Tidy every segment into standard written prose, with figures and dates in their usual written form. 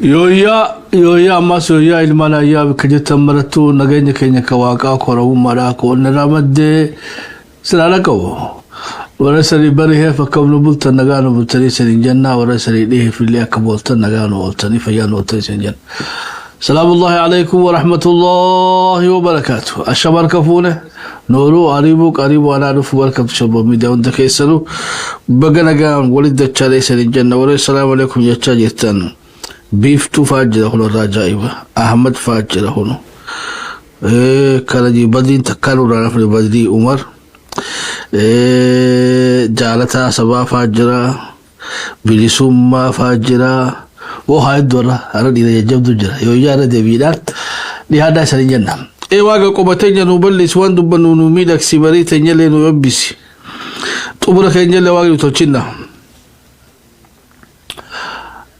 Yooyyaa yooyyaa, ammas yooyyaa. Ilmaan ayyaa, bakka jettan marattuu nageenya keenya ka waaqaa koramummaadhaa ka onnirraa maddee sinaala qabu. Warra sanii bariheef akkam nu bultan? Nagaa nu bultanii saniin jennaa. Warra sanii dhiheef illee akka booltan, nagaa nu ooltanii, fayyaa nu ooltanii saniin jenna. Salaamullahi alaikum wa rahmatullahi wa barakaatu. Ashama, harka fuune, nooruu ariibuu qariibuu, anaa dhufu. Welcome to Shaboo Miidiyaa. Hunda keessanuu baga nagaan walitti dachaalee saniin jenna. Warra salaamu alaikum jechaa jirtan. Biiftuu fa'aa jira kun, irraa ajaa'iba. Ahmad fa'aa jira kun. Kana Badriin takkaa nurraa nafni Badrii Umar. Jaalataa sabaa fa'aa jira. Bilisummaa fa'aa jira. Woo, haa hedduu irra har'a dhiira jajjabdu jira. Yoo yaada deebiidhaan dhiyaadhaa isanii jenna. Ee waaqa, qoba teenya nu bal'isi, waan dubbannu nu miidhagsi, barii teenyallee nu eebbisi. Xumura keenyallee waaqni nu tolchinna.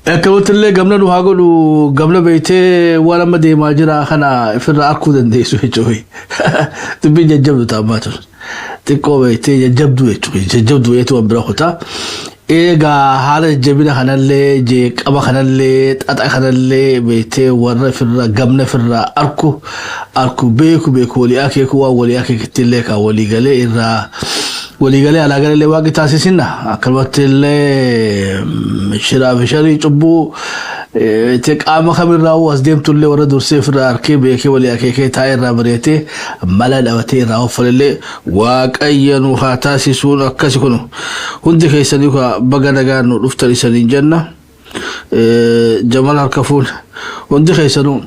Akkamatti illee gamna nu haa godhu. Gamna beektee waan amma deemaa jira kana ofirraa akkuu dandeessu jechuudha. Dubbiin jajjabdu ta'ammaa tun. Xiqqoo beektee jajjabduu jechuudha. Jajjabduu jechuun waan bira kutaa. Egaa haala jajjabina kanallee, jeeqama kanallee, xaxa kanallee beektee warra ofirraa gamna ofirraa arku arku, beeku beeku, walii akeeku, waan walii akeekitti illee kan walii galee irraa waliigalee alaa galallee waaqni taasisinna. Akkanumatti illee shiraa fi sharii cubbuu itti qaama kamirraa as deemtullee warra dursee ofirraa harkee beekee walii akeekee taa'ee irraa bareetee mala dhabatee irraa offalillee waaqayyo nu haa taasisuun. Akkasi kun hundi keessanii baga nagaan nu dhuftan isaniin jenna. Jamal, harka fuun hundi keessanuu.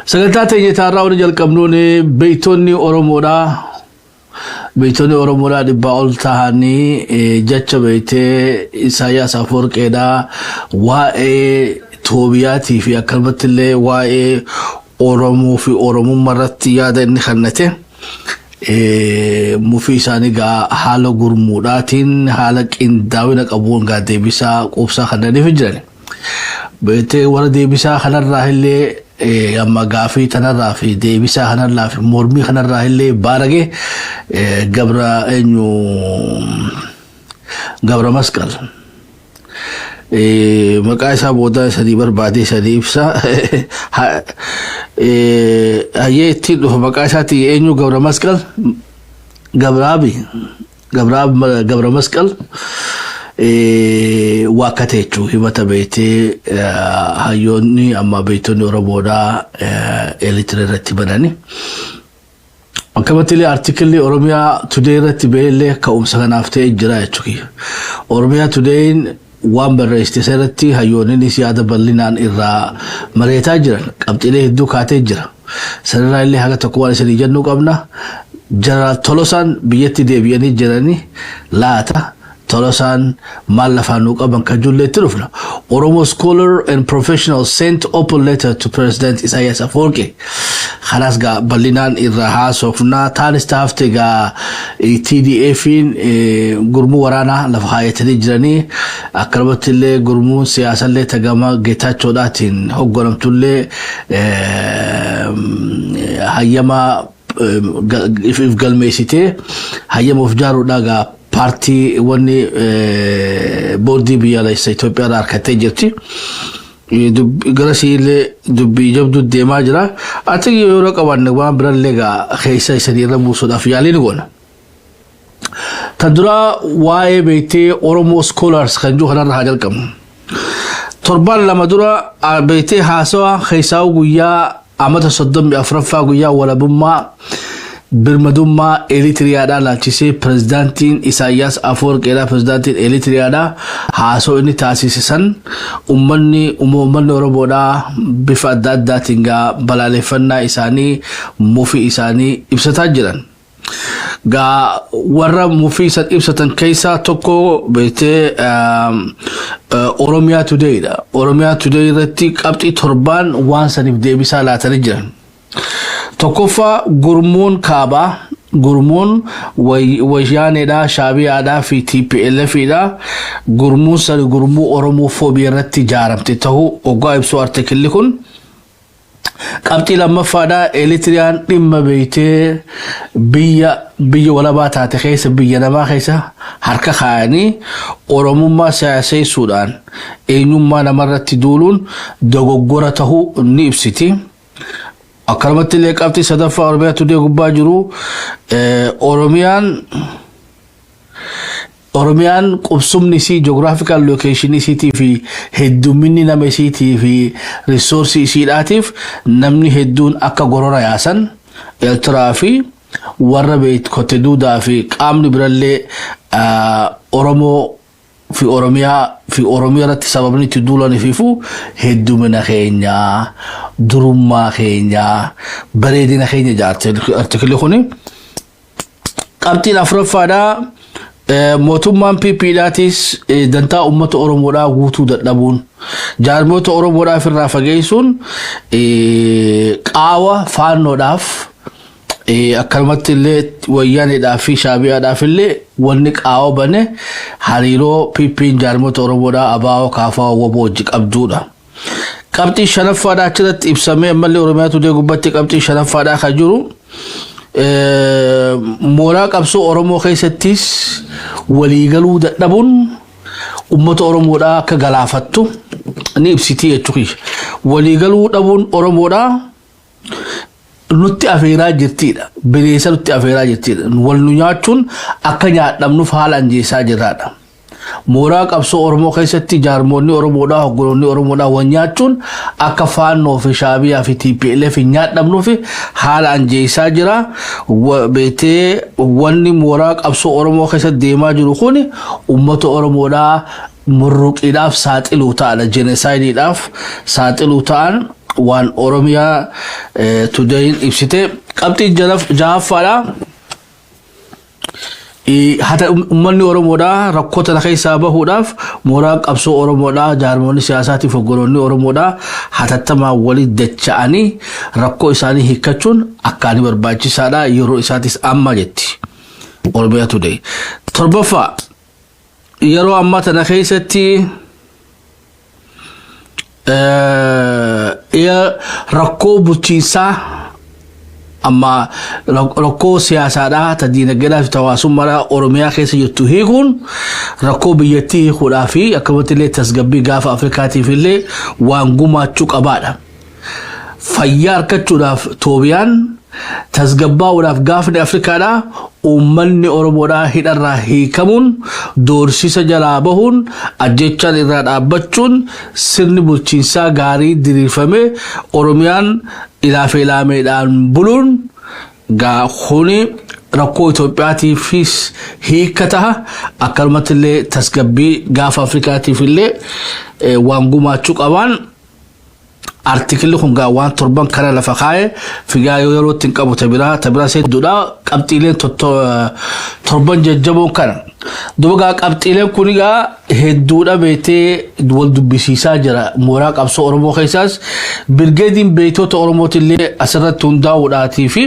Sagantaa teenya taarraa wani jalqabnuun beektonni Oromoodhaa. Beektonni Oromoodhaa 100 ol ta'anii jecha beektee Isaayyaas Afawarqeedhaa waa'ee Toobiyaatii fi akkanumatti illee waa'ee Oromoo fi Oromummaa irratti yaada inni kennate. Mufii isaanii gaa haala gurmuudhaatiin, haala qindaa'ina qabuun gaa deebisaa quubsaa kannaniif jiran. Beektee warra deebisaa kanarraa illee amma gaafii tanarraa fi deebisaa kanarraa fi mormii kanarraa illee baaragee gabra eenyu, Gabra Masqal. Maqaa isaa boodaa sanii barbaadee sanii ibsa. Hayyee, ittiin dhufa maqaa isaati. Eenyu, Gabra Masqal, Gabraabi, Gabra Masqal waakkate jechuun himata beektee hayyoonni amma beektonni Oromoodhaa Eertiraa irratti banani. Akkamatti illee artikilli Oromiyaa Today irratti ba'ellee ka'umsa kanaaf ta'e jira jechuudha. Oromiyaa Todayin waan barreessite irratti hayyoonnis yaada bal'inaan irraa mareetaa jiran, qabxiilee hedduu kaatee jira. Sanirraa illee haga tokko waan isinii jennuu qabna. Jeneraal Tolosaan biyyatti deebi'anii jiranii laata? Tolosaan maal lafaan nuu qaban kan julleetti dhufna. Oromo scholar and professional sent open letter to President Isaias Afwerki. Kanaas gaa bal'inaan irraa haasofna. Taanis taafte gaa TDF'n gurmuu waraanaa lafa kaayatanii jiranii, akkanumatti illee gurmuun siyaasallee tagama Geetaachoodhaatiin hoogganamtullee hayyama if galmeessitee hayyama of jaaruudhaa gaa paartii wanni boordii biyyaalessa Itoophiyaa irraa harkattee jirti. Gara illee dubbii jabduu deemaa jira. Ati yeroo qabaanne waan birallee gaa keessa isanii irra buusuudhaaf yaalii ni goona. Tan dura waa'ee beektee Oromoo Scholars kan jiru kanarra haa jalqabnu. Torbaan 2 dura beektee haasawa keessaa guyyaa amata 34ffaa guyyaa walabummaa birmadummaa Eritiriyaadhaa laalchisee pirezidaantiin Isaayyaas Afawarqeedhaa, pirezidaantiin Eritiriyaadhaa, haasoo inni taasise san uummanni Oromoodhaa bifa adda addaatiin gaa balaaleffannaa isaanii, mufii isaanii ibsataa jiran. Gaa warra mufii san ibsatan keessaa tokko beektee Oromiyaa Todayidha. Oromiyaa Today irratti qabxii torbaan waan saniif deebisaa laatanii jiran. Tokkoffaa, gurmuun kaabaa, gurmuun wayyaaneedhaa, shaabiyaadhaa fi TPLFidha. Gurmuun sani gurmuu Oromoo foobii irratti ijaaramte ta'uu oggaa ibsuu artikilli kun. Qabxii lammaffaadhaa, Eritiriyaan dhimma beektee biyya Biyya walabaa taate keessa, biyya namaa keessa harka kaayanii Oromummaa siyaaseessuudhaan eenyummaa namarratti duuluun dogoggora tahuu ni ibsiti. Akkanumatti illee qabxii sadaffaa Oromiyaa Today gubbaa jiru, Oromiyaan qubsumni isii, geographical location isiitii fi heddumminni nama isiitii fi resource isiidhaatiif namni hedduun akka gorora yaasan, Eertiraa fi warra kotte duudaa fi qaamni birallee Oromoo fi Oromiyaa fi Oromiyaa irratti sababni itti duulaniifiifuu heddumina keenyaa, durummaa keenyaa, bareedina keenya jaarte artikilli kuni. Qabxiin afuraffaadhaa, mootummaan PPdhaatis dantaa uummata Oromoodhaa guutuu dadhabuun, jaarmoota Oromoodhaaf irraa fageessuun qaawa faannoodhaaf, akkanumatti illee Wayyaaneedhaaf fi Shaabiyaadhaaf illee wanni qaawa bane hariiroo PPn jaarmoota Oromoodhaa, ABO, KFO, WBO wajji qabduudha. Qabxii shanaffaadhaa achirratti ibsamee, ammallee Oromiyaa Today gubbatti qabxii shanaffaadhaa kan jiru, mooraa qabsoo Oromoo keessattis waliigaluu dadhabuun uummata Oromoodhaa akka galaafattu ni ibsitii jechuudha. Waliigaluu dhabuun Oromoodhaa nutti afeeraa jirtiidha. Bineensa nutti afeeraa jirtiidha. Wal nu nyaachuun akka nyaadhamnuuf haala anjeessaa jirraadha. Mooraa qabsoo Oromoo keessatti jaarmoonni Oromoodhaa, hogganoonni Oromoodhaa wal nyaachuun akka Faannoo fi Shaabiyaa fi TPLF hin nyaadhamnuuf haala anjeessaa jira. Beetee wanni mooraa qabsoo Oromoo keessatti deemaa jiru kun uummata Oromoodhaa murruqiidhaaf saaxiluu ta'adha. Genocide-iidhaaf saaxiluu ta'an waan Oromiyaa Todayin ibsite. Qabxii jahaffaadha. Hata uummanni Oromoodhaa rakkoo tana keessaa bahuudhaaf mooraan qabsoo Oromoodhaa, jaarmoonni siyaasaatiif hogganoonni Oromoodhaa hatattamaan walitti dacha'anii rakkoo isaanii hiikkachuun akkaanii barbaachisaadha, yeroo isaatis amma jetti Oromiyaa Today. Torbaffaa, yeroo ammaa tana keessatti rakkoo bulchiinsaa amma rakkoo siyaasaadhaa, ta diinagdeedhaa fi hawaasummaadhaa Oromiyaa keessa jirtu hiikuun rakkoo biyyattii hiikuudhaa fi akkamatti illee tasgabbii gaafa Afrikaatiif illee waan gumaachuu qabaadha. Fayyaa argachuudhaaf Toobiyaan, tasgabbaa'uudhaaf gaafni Afrikaadhaa, uummanni Oromoodhaa hidharraa hiikamuun, doorsisa jalaa bahuun, ajjechaan irraa dhaabbachuun, sirni bulchiinsaa gaarii diriirfamee Oromiyaan ilaafe ilaameedhaan buluun gaa kuni rakkoo Itoophiyaatiifis hiika taha, akkanumatti illee tasgabbii gaafa Afrikaatiif illee waan gumaachuu qabaan. Artikilli kun gaa waan torban kana lafa kaa'e figaa yoo yeroo ittiin qabu tabiraa hedduudha. Qabxiileen torban jajjaboon kana. Duba gaa qabxiileen kun gaa hedduudha beetee wal dubbisiisaa jira. Mooraa qabsoo Oromoo keessaas birgeediin beeytoota Oromootillee asirratti hundaa'uudhaatii fi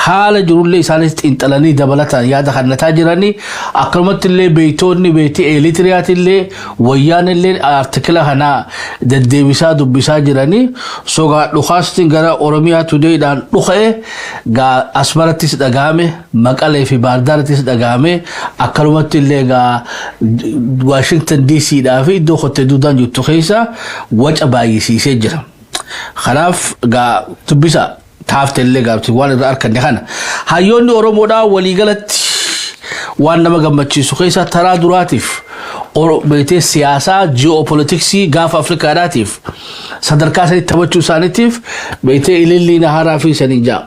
haala jirullee isaanis xiinxalanii dabalataan yaada kennataa jiranii, akkanumatti illee beeytoonni beetii Eeritiriyaatillee, Wayyaan illee artikila kana deddeebisaa dubbisaa jiranii. Sogaa dhukaastiin gara Oromiyaa Todaydhaan dhuka'e gaa Asmarattis dhagahame, Maqalee fi Baardaarattis dhagahame, akkanumatti illee gaa Washington DC dhaa fi iddoo kottee duudaan jirtu keessa waca baay'isiisee jira. Kanaaf gaa dubbisa taafte illee gaabti waan irraa arganne kana. Hayyoonni Oromoodhaa waliigalatti waan nama gammachiisu keessa taraa duraatiif beektee siyaasaa ji'oopolitiksii gaafa Afrikaadhaatiif sadarkaa sanitti taphachuu isaaniitiif beektee ilillii naharaa fi sanii ja'a.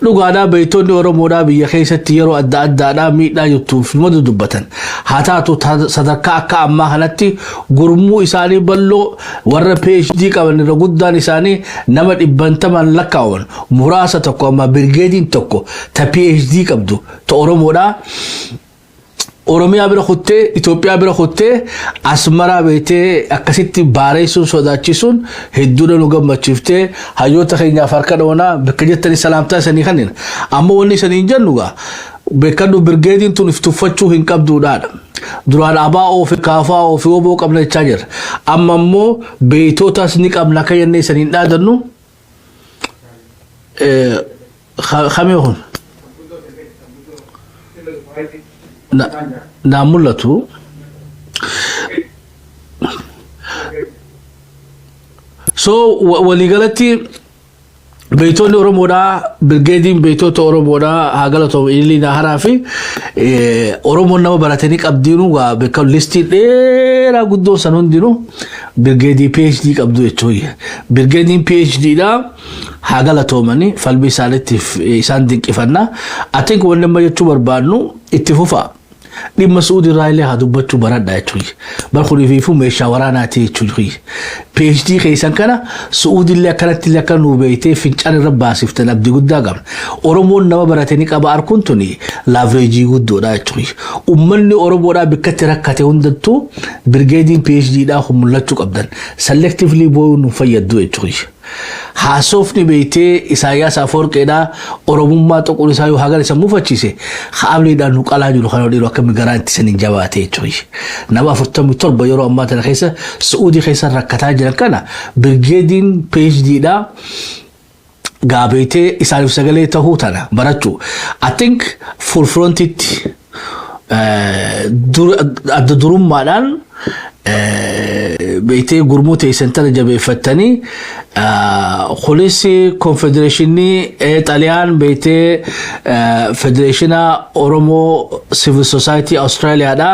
Dhugaadhaa, beektonni Oromoodhaa biyya keessatti yeroo adda addaadhaa miidhaa jirtuuf numa dubbatan. Haa taatu, sadarkaa akka ammaa kanatti gurmuu isaanii bal'oo warra PhD qaban irra guddaan isaanii nama dhibbantamaan lakkaa'aman muraasa tokko, amma birgeediin tokko ta PhD qabdu ta Oromoodhaa Oromiyaa bira kuttee, Itoophiyaa bira kuttee, Asmaraa beektee akkasitti baareessuun sodaachisuun hedduudha nu gammachiiftee. Hayyoota keenyaaf harka dhoonaa, bakka jettanii salaamtaa isanii kanneen. Amma wanni isanii hin jennu gaa beekadhu, birgeediin tun if tuffachuu hin qabduudhaadha. Duraan ABO fi KFO fi WBO qabna jechaa jirra. Amma immoo beeytootas ni qabna akka jennee isanii hin dhaadannu. Kamee kun? Naan mul'atu. So waliigalatti beeytonni Oromoodhaa, birgeediin beeytota Oromoodhaa haa galatoomu. Ililii Naaharaa fi Oromoon nama baratanii qabdiinu gaa beekamu, listii dheeraa guddoo san hundinuu birgeedii PhD qabdu jechuudha. Birgeediin PhD dha haa galatoomanii, falmii isaaniitiif isaan dinqifanna. I think wanni amma jechuu barbaadnu itti fufa. Dhimma Su'uudii irraa illee haa dubbachuu baradha jechuudha. Bar kuniifuu meeshaa waraanaati jechuudha. PhD keessan kana Su'uudii illee akkanatti illee akka nuu beektee fincaan irra baasiftan abdii guddaa qabna. Oromoon nama baratanii qaba arkuun tuni leverage guddoodha jechuudha. Uummanni Oromoodhaa bikkatti rakkate hundattuu birgeediin PhD dhaa kun mul'achuu qabdan. Selectively boo'uun nu fayyaddu jechuudha. Haasofni beektee Isaayyaas Afoorqeedhaa Oromummaa xuquun isaa yoo hagan isa mufachiise, haamleedhaan nu qalaa jiru kana dhiiruu akkami garaan itti saniin jabaate jechuudha. Nama 47 yeroo ammaa tana keessa Su'uudii keessa rakkataa jiran kana birgeediin PhD dhaa gaabeetee isaaniif sagalee tahuu tana barachuu. I think full frontitti adda durummaadhaan beektee gurmuu teessan tana jabeeffattanii, kunis konfedereeshinii Xaliyaan beektee federeeshina Oromoo Civil Society Australiyaadha.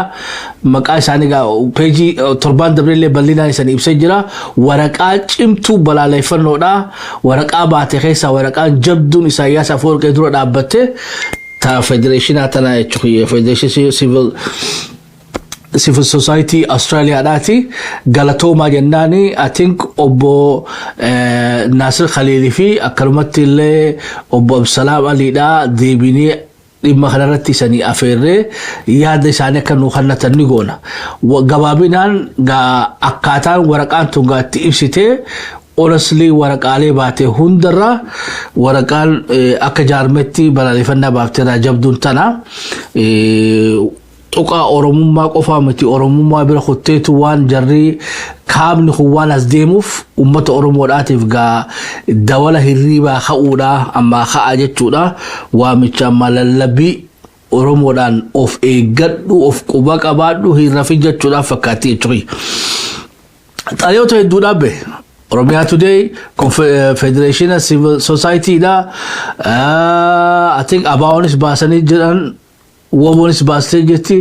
Maqaa isaanii peejii torbaan dabreellee bal'inaan isaanii ibsee jira. Waraqaa cimtuu balaaleffannoodha. Waraqaa baate keessaa waraqaan jabduun Isaayyaas Afoorqee dura dhaabbatte ta federeeshinaa tana jechuudha. Federeeshinii Civil Society Australiyaadhaati. Galatoomaa jennaani. I think obbo Naasir Khaliilii fi akkanumatti illee obbo Absalaam Aliidha deebinee dhimma kanarratti isanii afeerree yaada isaanii akka nuu kennatan ni goona. Gabaabinaan akkaataan waraqaan tun gaatti ibsitee, honestly, waraqaalee baate hundarra waraqaan akka jaarmetti balaaleffannaa baafteerraa jabduun tana. Tuqaa Oromummaa qofaa miti, Oromummaa bira kutteetu waan jarri kaabni kun waan as deemuuf uummata Oromoodhaatiif gaa dawala hirriibaa ka'uudha ammaa ka'a jechuudha. Waamicha ammaa lallabii Oromoodhaan of eeggadhu, of quba qabaadhu, hin rafin jechuudhaaf fakkaatti jechuudha. Xaaliyoota hedduu dhaabbe. Oromiyaa Today, Federation Civil Society dha. I think ABO'nis baasanii jiran, WBOnis baastee jirti.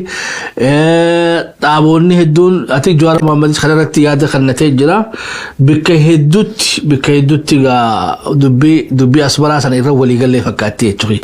Dhaaboonni hedduun, I think Jawaar Mohammadis kanarratti yaada kennatee jira. Bakka hedduutti dubbii Asmaraa sana irra waliigallee fakkaatti jechuudha.